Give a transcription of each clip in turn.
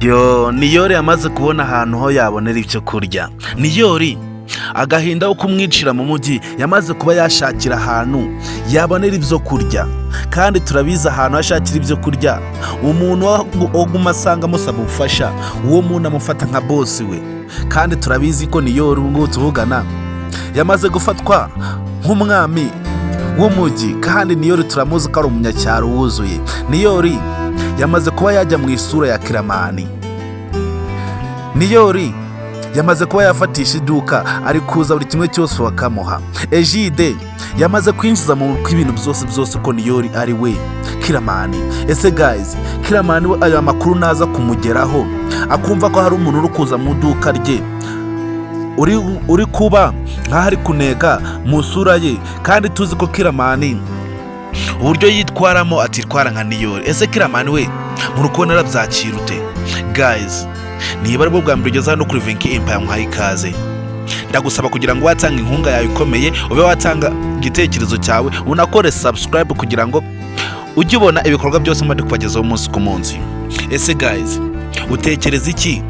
Yo, Niyori yamaze kubona ahantu ho yabonera ibyo kurya. Niyori agahinda ko kumwicira mu mujyi, yamaze kuba yashakira ahantu yabonera ibyo kurya. Kandi turabizi, ahantu hashakira ibyo kurya, umuntu waguma asanga amusaba ubufasha, uwo muntu amufata nka bosi we. Kandi turabizi ko Niyori ubu ngubu tuvugana yamaze gufatwa nk'umwami w'umujyi. Kandi Niyori turamuzi ko ari umunyacyaro wuzuye. Niyori yamaze kuba yajya mu isura ya Kiramani. Niyori yamaze kuba yafatisha iduka, ari kuza buri kimwe cyose bakamuha. Ejide yamaze kwinjiza mu ibintu byose byose ko Niyori ari we Kiramani. Ese guys, Kiramani we aya makuru naza kumugeraho, akumva ko hari umuntu uri kuza mu iduka rye, uri kuba nk'aho ari kuneka mu isura ye, kandi tuzi ko Kiramani uburyo yitwaramo atitwara nka Niyori, ese Kiramani we muri kubona arabyakira ute? Guys, niba aribwo bwa mbere ugeze hano kuri Venki Empire, muhaye ikaze. Ndagusaba kugira ngo watanga inkunga yawe ikomeye, ube watanga igitekerezo cyawe, unakore subscribe kugira ngo ujye ubona ibikorwa byose mba kubagezaho umunsi ku munsi. Ese guys, utekereza iki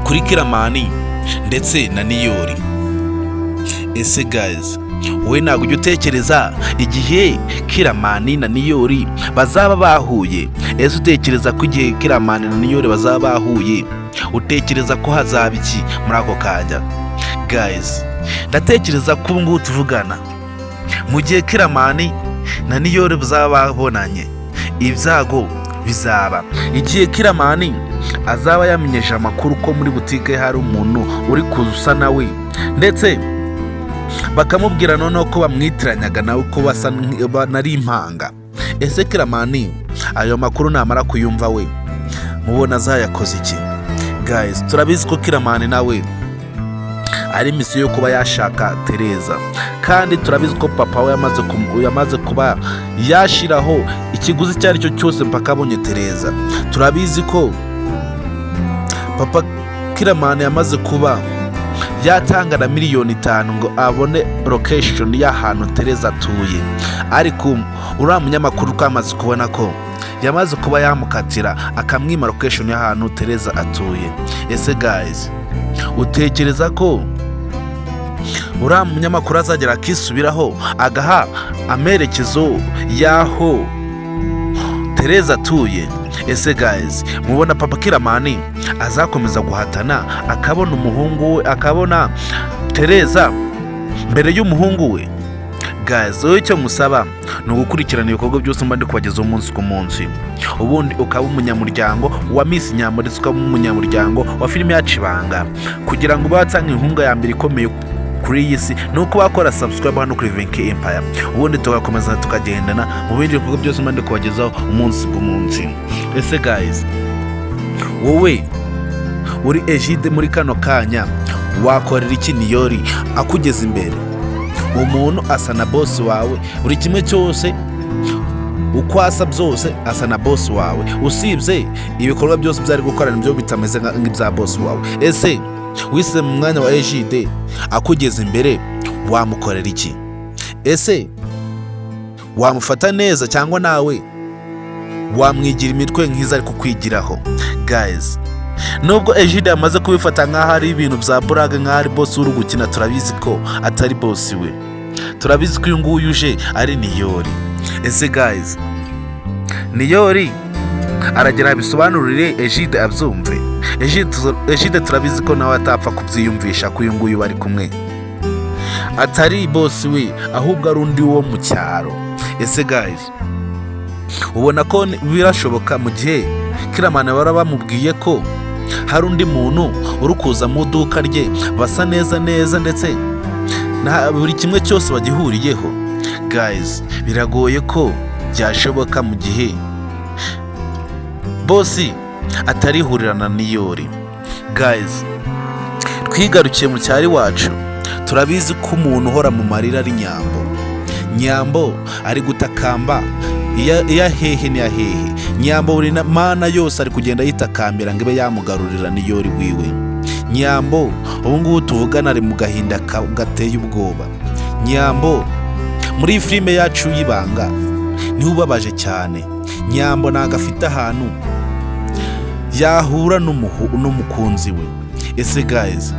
kuri Kiramani ndetse na Niyori? Ese guys, wowe ntabwo ujya utekereza igihe Kiramani na Niyori bazaba bahuye? Ese utekereza ko igihe Kiramani na Niyori bazaba bahuye, utekereza ko hazaba iki muri ako kanya? Guys, ndatekereza ko ubu ngubu tuvugana, mu gihe Kiramani na Niyori bazaba babonanye, ibyago bizaba. Igihe Kiramani azaba yamenyeje amakuru ko muri butike hari umuntu uri kuza usa nawe, ndetse bakamubwira noneho ko bamwitiranyaga nawe, ko basa nari impanga, ese Kiramani ayo makuru namara kuyumva, we mubona azayakoze iki? Guys, turabizi ko Kiramani nawe ari misiyo yo kuba yashaka Tereza. Kandi turabizi ko papa we yamaze kuba yashyiraho ikiguzi icyo ari cyo cyose mpaka abonye Tereza. Turabizi ko papa Kiramani yamaze kuba yatanga na miliyoni 5 ngo abone location y'ahantu Tereza atuye, ariko uriya munyamakuru twamaze kubona ko yamaze kuba yamukatira, akamwima location y'ahantu Tereza atuye. Ese guys, utekereza ko uriya munyamakuru azagera akisubiraho, agaha amerekezo y'aho Tereza atuye? Ese guys, mubona papa Kiramani azakomeza guhatana akabona umuhungu we, akabona Tereza mbere y'umuhungu we? Guys, wowe icyo musaba ni ugukurikirana ibikorwa byose mba ndi kubagezaho umunsi ku munsi, ubundi ukaba umunyamuryango wa Miss Nyambo, ndetse ukaba umunyamuryango wa filime yacu Ibanga. Kugira ngo ube watanga inkunga ya mbere ikomeye kuri iyi si ni uko wakora subscribe hano kuri Venki Empire, ubundi tugakomeza tukagendana mu bindi bikorwa byose mba ndi kubagezaho umunsi ku munsi. Ese guys, wowe uri Ejide muri kano kanya, wakorera iki Niyori akugeza imbere? Umuntu asa na bosi wawe, buri kimwe cyose uko asa byose asa na bosi wawe, usibye ibikorwa byose byari gukora nibyo bitameze nk'ibya bosi wawe. Ese wise mu mwanya wa Ejide, akugeza imbere wamukorera iki? Ese wamufata neza, cyangwa nawe wamwigira imitwe nk'izo ari kukwigiraho? Guys, nubwo Ejide yamaze kubifata nk'aho ari ibintu bya burage, nk'aho ari bosi uri gukina, turabizi ko atari bosi we. Turabizi ko uyu nguyu uje ari Niyori. Ese guys, Niyori aragera abisobanurire Ejide abyumve? Ejide turabizi ko nawe atapfa kubyiyumvisha ko uyu nguyu bari kumwe atari bosi we, ahubwo ari undi wo mu cyaro. Ese guys, ubona ko birashoboka mu gihe Kiramani bara bamubwiye ko hari undi muntu uri kuza mu iduka rye, basa neza neza, ndetse na buri kimwe cyose bagihuriyeho? Guys, biragoye ko byashoboka mu gihe bosi atarihurirana Niyori. Guys, twigarukiye mu cyari wacu, turabizi ko umuntu uhora mu marira ari Nyambo. Nyambo ari gutakamba iya hehe n'iya hehe. Nyambo buri mana yose ari kugenda yitakambira ngo ibe yamugarurira Niyori wiwe. Nyambo ubu ngubu tuvugana ari mu gahinda gateye ubwoba. Nyambo muri iyi filime yacu y'Ibanga niwe ubabaje cyane. Nyambo ntabwo afite ahantu Yahura n'umukunzi we. Ese guys,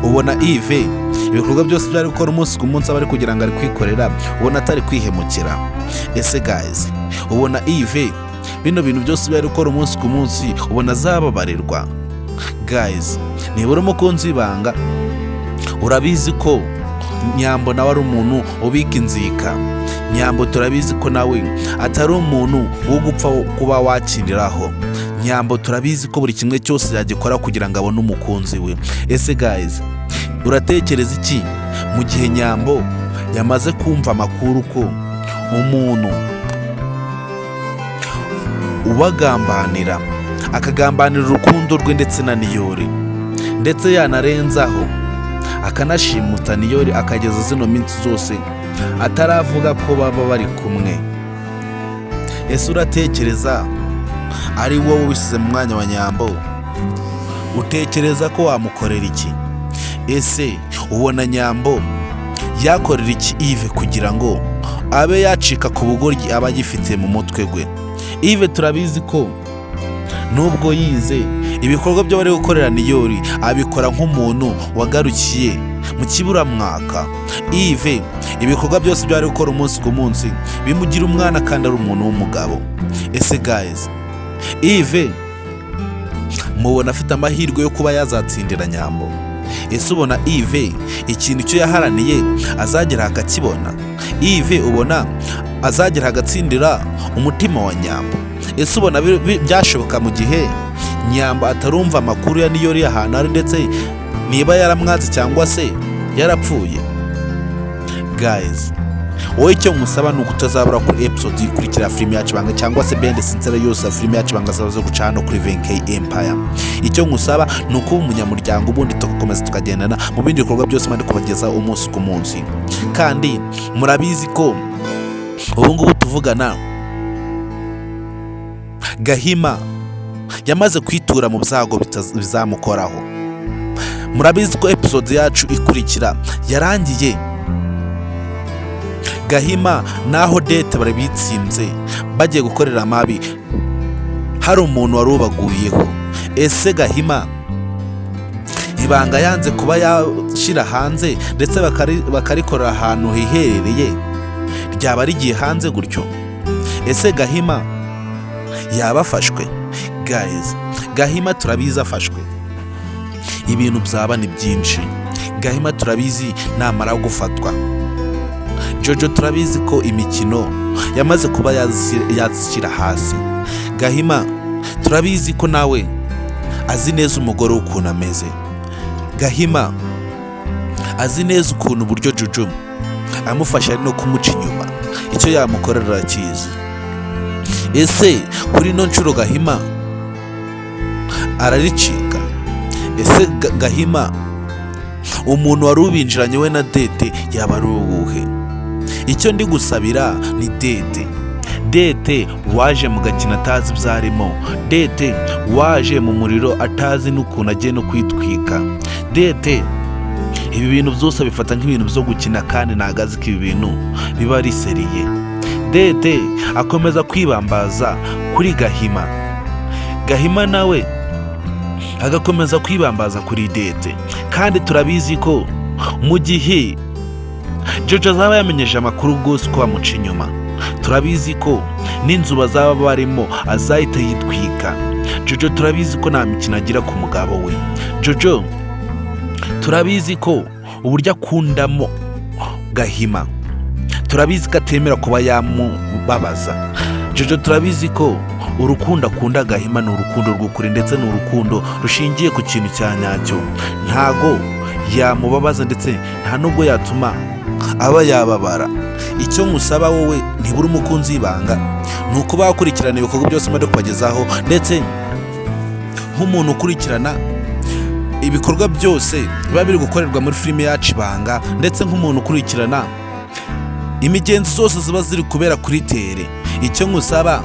ubona Yves ibikorwa byose byari gukora umunsi ku munsi aba ari kugira ngo ari kwikorera, ubona atari kwihemukira? Ese guys, ubona Yves bino bintu byose byari gukora umunsi ku munsi, ubona azababarirwa? Guys, nibura umukunzi w'ibanga, urabizi ko Nyambo nawe ari umuntu ubika inzika. Nyambo turabizi ko nawe atari umuntu wo gupfa kuba wakiniraho. Nyambo turabizi ko buri kimwe cyose yagikora kugira ngo abone umukunzi we. Ese guys, uratekereza iki mu gihe Nyambo yamaze kumva amakuru ko umuntu ubagambanira, akagambanira urukundo rwe ndetse na Niyori, ndetse yanarenzaho akanashimuta Niyori, akageza zino minsi zose ataravuga ko baba bari kumwe? Ese uratekereza ari wowe wishyize mu mwanya wa Nyambo, utekereza ko wamukorera iki? Ese ubona Nyambo yakorera iki Yves kugira ngo abe yacika ku bugoryi aba agifite mu mutwe we? Yves turabizi ko nubwo yize, ibikorwa byo bari gukorera Niyori abikora nk'umuntu wagarukiye mu kiburamwaka. Yves ibikorwa byose byo ari gukora umunsi ku munsi bimugira umwana kandi ari umuntu w'umugabo. Ese guys, Yves mubona afite amahirwe yo kuba yazatsindira Nyambo? Ese ubona Yves ikintu cyo yaharaniye azagera akakibona? Yves ubona azagera agatsindira umutima wa Nyambo? Ese ubona byashoboka mu gihe Nyambo atarumva amakuru ya Niyori ahantu ari, ndetse niba yaramwanze cyangwa se yarapfuye? Guys, wowe icyo nkusaba ni ukutazabura kuri episode ikurikira filime yacu Ibanga, cyangwa se bende sincere yose ya filime yacu Ibanga zaza guca hano kuri Venke Empire. Icyo nkusaba ni ukuba umunyamuryango, ubundi tugakomeza tukagendana mu bindi bikorwa byose mandi kubagezaho umunsi ku munsi. Kandi murabizi ko ubu ngubu tuvugana Gahima yamaze kwitura mu byago bizamukoraho. Murabizi ko episode yacu ikurikira yarangiye Gahima naho Dete bari bitsinze bagiye gukorera amabi, hari umuntu wari ubaguyeho. Ese Gahima ibanga yanze kuba yashyira hanze, ndetse bakarikorera ahantu hiherereye, ryaba rigiye hanze gutyo? Ese Gahima yaba afashwe? Guys, Gahima turabizi afashwe ibintu byaba ni byinshi. Gahima turabizi namara gufatwa, Jojo turabizi ko imikino yamaze kuba yazishyira hasi. Gahima turabizi ko nawe azi neza umugore w'ukuntu ameze. Gahima azi neza ukuntu uburyo Jojo amufasha ari no kumuca inyuma, icyo yamukorera arakizi. Ese kuri ino nshuro Gahima araricika? Ese Gahima umuntu wari ubinjiranye we na Dete yaba ari uwuhe? Icyo ndi gusabira ni Dete. Dete waje mu gakino atazi ibyo arimo, Dete waje mu muriro atazi n'ukuntu agiye no kwitwika. Dete ibi bintu byose abifata nk'ibintu byo gukina, kandi ntabwo azi ko ibi bintu biba ari sérieux. Dete akomeza kwibambaza kuri Gahima, Gahima nawe agakomeza kwibambaza kuri Dete. Kandi turabizi ko mu gihe Jojo azaba yamenyeje amakuru rwose ko bamuca inyuma, turabizi ko n'inzu bazaba barimo azahita yitwika. Jojo turabizi ko nta mikino agira ku mugabo we. Jojo turabizi ko uburyo akundamo Gahima, turabizi ko atemera kuba yamubabaza. Jojo turabizi ko urukundo akunda Gahima ni urukundo rw'ukuri, ndetse ni urukundo rushingiye ku kintu cya nyacyo. Ntago yamubabaza, ndetse nta nubwo yatuma aba yababara. Icyo nkusaba wowe ntibura umukunzi w'ibanga ni ukuba wakurikirana ibikorwa byose maze kubagezaho, ndetse nk'umuntu ukurikirana ibikorwa byose biba biri gukorerwa muri filime yacu Ibanga, ndetse nk'umuntu ukurikirana imigenzo zose ziba ziri kubera kuri terrain, icyo nkusaba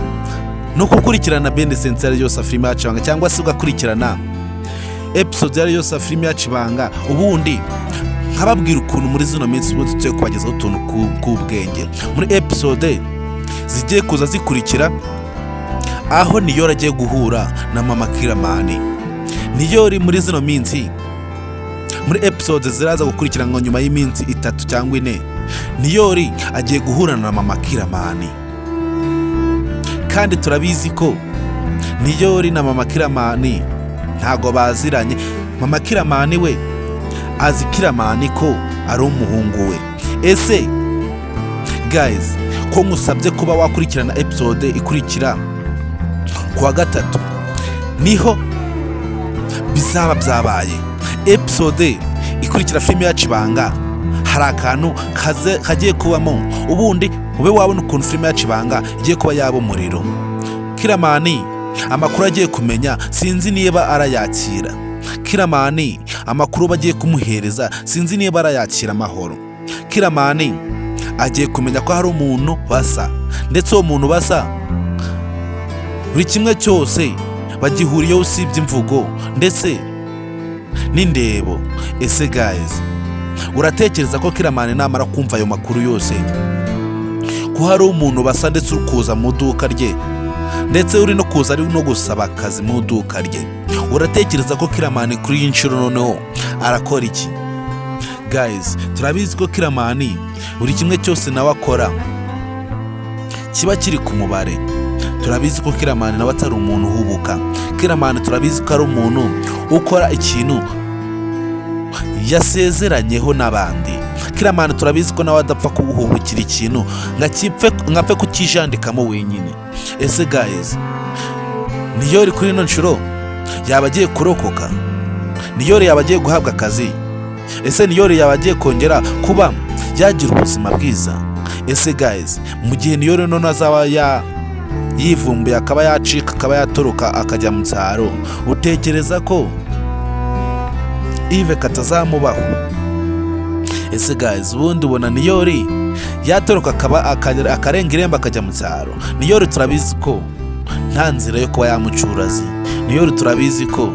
ni ukukurikirana bende senseri yose ya filime yacu Ibanga, cyangwa se ugakurikirana episode iyo ari yose ya filime yacu Ibanga, ubundi nkababwira ukuntu muri zino minsi ubundi tugiye kubagezaho utuntu k'ubwenge muri episode zigiye kuza zikurikira. Aho Niyori agiye guhura na mama Kiramani. Niyori muri zino minsi, muri episode ziraza gukurikiranwa nyuma y'iminsi 3 cyangwa 4, Niyori agiye guhura na mama Kiramani. Kandi turabizi ko Niyori na mama Kiramani ntago baziranye. Mama Kiramani we azi Kiramani ko ari umuhungu we. Ese guys, ko nkusabye kuba wakurikirana episode ikurikira kuwa gatatu, niho bizaba byabaye. Episode ikurikira filime yacu Ibanga, hari akantu kagiye kubamo, ubundi ube wabona ukuntu filime yacu Ibanga igiye kuba yaba umuriro. Kiramani amakuru agiye kumenya sinzi niba arayakira. Kiramani amakuru bagiye kumuhereza sinzi niba arayakira amahoro. Kiramani agiye kumenya ko hari umuntu basa, ndetse uwo muntu basa buri kimwe cyose bagihuriyeho usibye imvugo ndetse n'indebo. Ese guys, uratekereza ko Kiramani namara kumva ayo makuru yose ko hari umuntu basa ndetse uri kuza mu iduka rye, ndetse uri no kuza ari no gusaba akazi mu iduka rye, uratekereza ko Kiramani kuri iyi nshuro noneho arakora iki? Guys, turabizi ko Kiramani buri kimwe cyose nawe akora kiba kiri ku mubare. Turabizi ko Kiramani nawe atari umuntu uhubuka. Kiramani turabizi ko ari umuntu ukora ikintu yasezeranyeho n'abandi. Kiramani turabizi ko nawe adapfa kuguhubukira ikintu ngapfe kukijandikamo wenyine. Ese guys, Niyori kuri ino nshuro yaba agiye kurokoka? Niyori yaba agiye guhabwa akazi? Ese Niyori yaba agiye kongera kuba yagira ubuzima bwiza? Ese guys, mu gihe Niyori none azaba yivumbuye akaba yacika akaba yatoroka akajya mu cyaro, utekereza ko Yves katazamubaho? Ese guys, ubundi ubona Niyori yatoroka akaba akarenga irembo akajya mu cyaro? Niyori turabizi ko nta nzira yo kuba yamucura azi. Niyori turabizi ko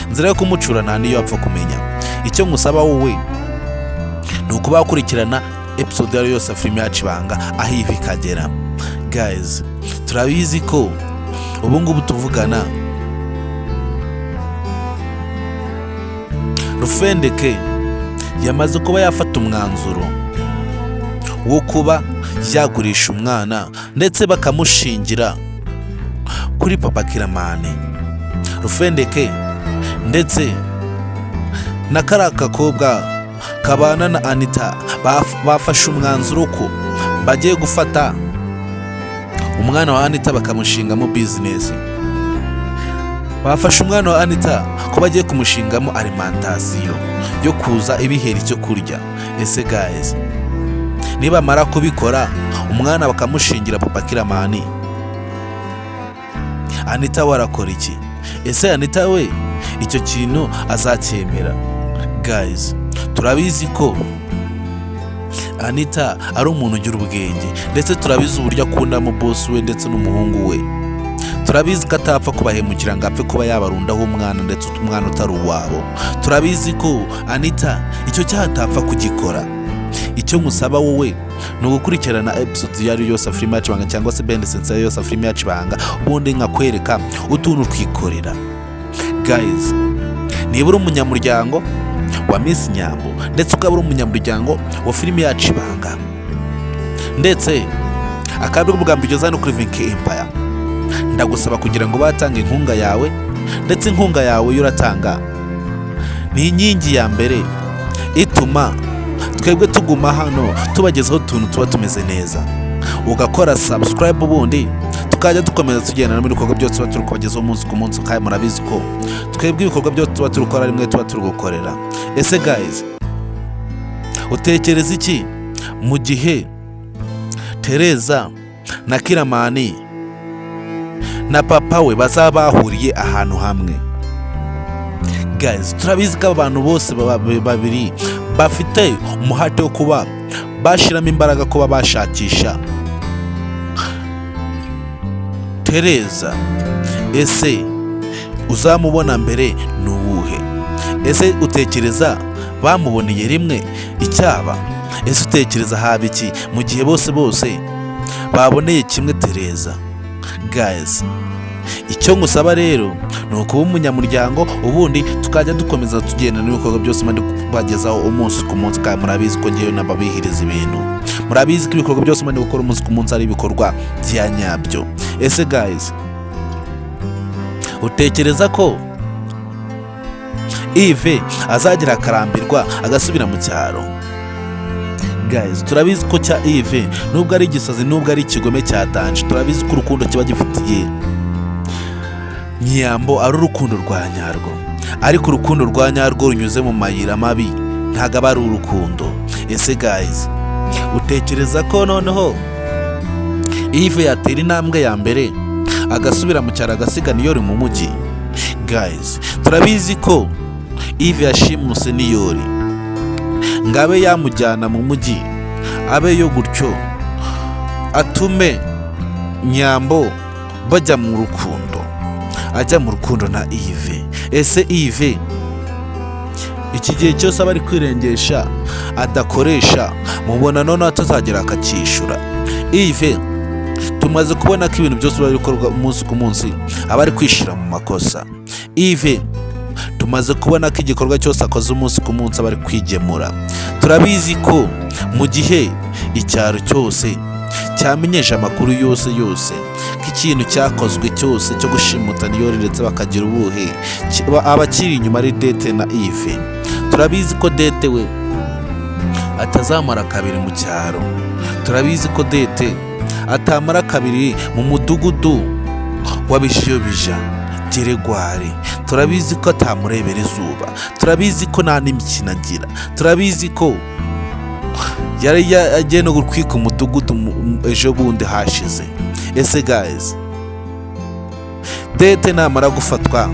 inzira yo kumucura nta niyo yapfa kumenya. Icyo ngusaba wowe ni ukuba wakurikirana episode iyo ari yose ya filime yacu Ibanga aho iva ikagera. Guys, turabizi ko ubu ngubu tuvugana Rufendeke yamaze kuba yafata umwanzuro wo kuba yagurisha umwana ndetse bakamushingira kuri papa Kiramani. Rufendeke ndetse na kariya gakobwa kabana na Anita bafashe umwanzuro ko bagiye gufata umwana wa Anita bakamushingamo bizinesi. Bafashe umwana wa Anita ko bagiye kumushingamo alimentation yo kuza ibihera icyo kurya. Ese guys, nibamara kubikora umwana bakamushingira papa Kiramani, Anita we arakora iki? Ese Anita we icyo kintu azacyemera? Guys, turabizi ko Anita ari umuntu ugira ubwenge, ndetse turabizi uburyo akundamo boss we ndetse n'umuhungu we. Turabizi ko atapfa kubahemukira ngo apfe kuba yabarundaho umwana, ndetse umwana utari uwabo. Turabizi ko Anita icyo cyaha atapfa kugikora. Icyo nkusaba wowe ni ugukurikirana episode iyo ari yose filime yacu Ibanga cyangwa se band sense yose filime yacu Ibanga, ubundi nkakwereka utuntu twikorera. Guys, niba uri umunyamuryango wa Miss Nyambo ndetse ukaba uri umunyamuryango wa filime yacu Ibanga, ndetse akaba ari ubwa mbere ugeze hano kuri Vinki Empire, ndagusaba kugira ngo batange inkunga yawe, ndetse inkunga yawe yo uratanga ni inkingi ya mbere ituma twebwe tuguma hano tubagezaho utuntu tuba tumeze neza. Ugakora subscribe, ubundi tukajya dukomeza tugendana mu bikorwa byose tuba turi kubagezaho umunsi ku munsi. Kandi murabizi ko twebwe ibikorwa byose tuba turi gukora rimwe tuba turi gukorera. Ese guys, utekereza iki mu gihe Tereza na Kiramani na papa we bazaba bahuriye ahantu hamwe? Guys, turabizi ko abantu bose babiri bafite umuhate wo kuba bashiramo imbaraga kuba bashakisha Tereza. Ese uzamubona mbere ni uwuhe? Ese utekereza bamuboneye rimwe icyaba? Ese utekereza haba iki mu gihe bose bose baboneye kimwe Tereza? Guys, Icyo ngusaba rero ni ukuba umunyamuryango, ubundi tukajya dukomeza tugenda n'ibikorwa byose mba ndi kubagezaho umunsi ku munsi. Kandi murabizi ko ngewe nababihiriza ibintu, murabizi ko ibikorwa byose mba ndi gukora umunsi ku munsi ari ibikorwa bya nyabyo. Ese guys, utekereza ko Yves azagira akarambirwa agasubira mu cyaro? Guys, turabizi ko cya Yves, nubwo ari igisazi, nubwo ari ikigome cya danger, turabizi ko urukundo kiba gifitiye Nyambo ari urukundo rwa nyarwo. Ariko urukundo rwa nyarwo runyuze mu mayira mabi ntabwo aba ari urukundo. Ese guys, utekereza ko noneho Yves yatera intambwe ya mbere agasubira mu cyaro, agasiga Niyori mu mujyi? Guys, turabizi ko Yves yashimuse Niyori ngo abe yamujyana mu mujyi, abe yo gutyo atume Nyambo bajya mu rukundo, ajya mu rukundo na Yves. Ese Yves iki gihe cyose aba ari kwirengesha adakoresha, mubona noneho atazagera akacyishyura? Yves tumaze kubona ko ibintu byose biba bikorwa umunsi ku munsi aba ari kwishyira mu makosa. Yves tumaze kubona ko igikorwa cyose akoze umunsi ku munsi aba ari kwigemura. Turabizi ko mu gihe icyaro cyose cyamenyesha amakuru yose yose ko ikintu cyakozwe cyose cyo gushimuta Niyori ndetse bakagira ubuhe abakiri inyuma ari Dete na Yves. Turabizi ko Dete we atazamara kabiri mu cyaro. Turabizi ko Dete atamara kabiri mu mudugudu wa Bijiyobija Geregwari. Turabizi ko atamurebera izuba. Turabizi ko nta n'imikino agira. Turabizi ko yari agiye no gutwika umudugudu ejo bundi hashize. Ese guys, Dete namara gufatwa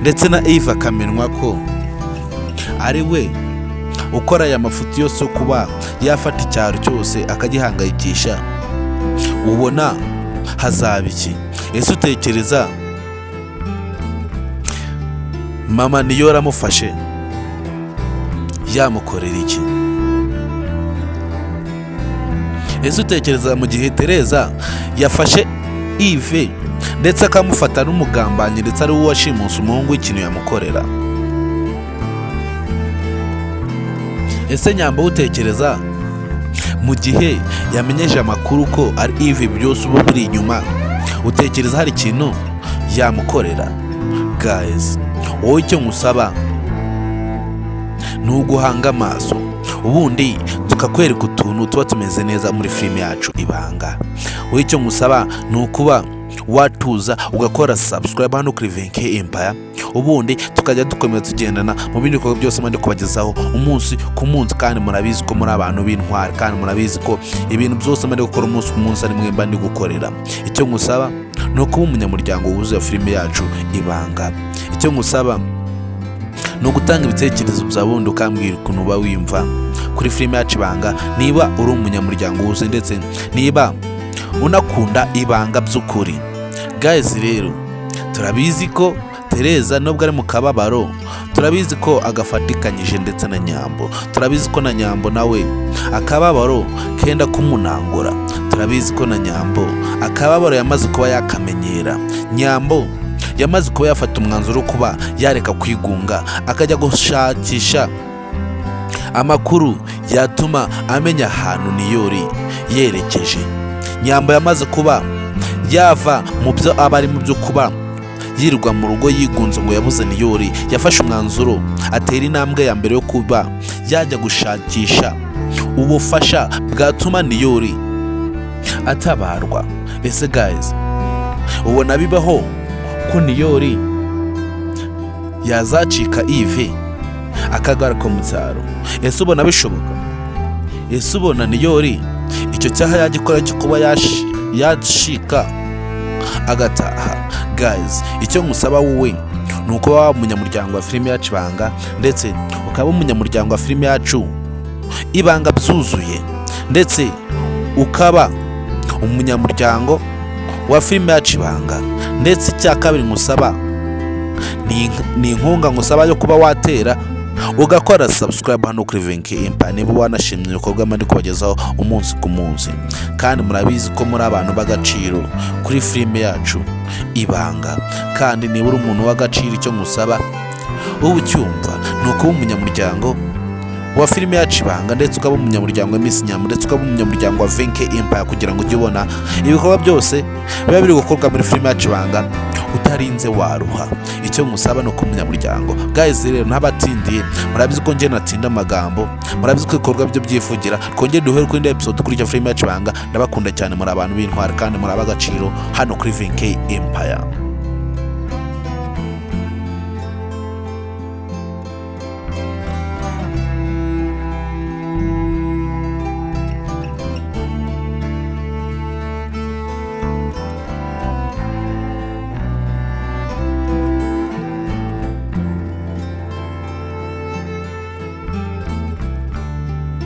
ndetse na Yves akamenywa ko ari we ukora aya mafuti yose yo kuba yafata icyaro cyose akagihangayikisha, ubona hazaba iki? Ese utekereza mama niyo aramufashe yamukorera iki? Ese utekereza mu gihe Tereza yafashe Yves ndetse akamufata n'umugambanyi, ndetse ari we washimusa umuhungu, w'ikintu yamukorera? Ese Nyambo utekereza mu gihe yamenyeje amakuru ko ari Yves byose uba buri inyuma, utekereza hari ikintu yamukorera? Guys, wowe icyo nkusaba ni uguhanga amaso, ubundi tukakwereka utuntu tuba tumeze neza muri filime yacu Ibanga. Wowe icyo nkusaba ni ukuba watuza ugakora subscribe hano kuri Venke Empire, ubundi tukajya dukomeza tugendana mu bindi bikorwa byose ndi kubagezaho umunsi ku munsi. Kandi murabizi ko muri abantu b'intwari, kandi murabizi ko ibintu byose ndi gukora umunsi ku munsi ari mwemba ndi gukorera. Icyo nkusaba ni ukuba umunyamuryango wuzuye filime yacu Ibanga. Icyo nkusaba ni ugutanga ibitekerezo bya bundi, ukambwira ukuntu uba wiyumva kuri filime yacu Ibanga, niba uri umunyamuryango wuzuye ndetse niba unakunda Ibanga by'ukuri. Guys rero, turabizi ko Tereza nubwo ari mu kababaro, turabizi ko agafatikanyije ndetse na Nyambo. Turabizi ko na Nyambo nawe akababaro kenda kumunangura. Turabizi ko na Nyambo akababaro yamaze kuba yakamenyera. Nyambo yamaze kuba yafata umwanzuro wo kuba yareka kwigunga, akajya gushakisha amakuru yatuma amenya ahantu Niyori yerekeje. Nyambo yamaze kuba yava mu byo aba ari mu byo kuba yirirwa mu rugo yigunze ngo yabuze Niyori. Yafashe umwanzuro, atera intambwe ya mbere yo kuba yajya gushakisha ubufasha bwatuma Niyori atabarwa. Ese guys, ubona bibaho ko Niyori yazacika Yves akagaruka mu cyaro? Ese ubona bishoboka? Ese ubona Niyori icyo cyaha yagikora cyo kuba yashika agataha? Guys, icyo nkusaba wowe ni ukuba waba umunyamuryango wa filime yacu Ibanga, ndetse ukaba umunyamuryango wa filime yacu Ibanga byuzuye, ndetse ukaba umunyamuryango wa filime yacu Ibanga. Ndetse icya kabiri nkusaba ni inkunga nkusaba yo kuba watera, Ugakora subscribe hano kuri Venke Empire niba wanashimye ibikorwa mba ndi kubagezaho umunsi ku munsi. Kandi murabizi ko muri abantu b'agaciro kuri filime yacu Ibanga. Kandi niba uri umuntu w'agaciro, icyo ngusaba uba ucyumva ni ukuba umunyamuryango wa filime yacu Ibanga, ndetse ukaba umunyamuryango wa Miss Nyambo, ndetse ukaba umunyamuryango wa Venke Empire, kugira ngo ujye ubona ibikorwa byose biba biri gukorwa muri filime yacu Ibanga utarinze waruha. Icyo ngusaba ni ukuba umunyamuryango. Guys, rero ntabatindiye, murabizi ko njye natinda amagambo, murabizi ko ibikorwa byo byivugira. Twongere duhere kuri indi episode kuri icyo filime yacu Ibanga. Ndabakunda cyane, muri abantu b'intwari kandi muri ab'agaciro hano kuri Venke Empire.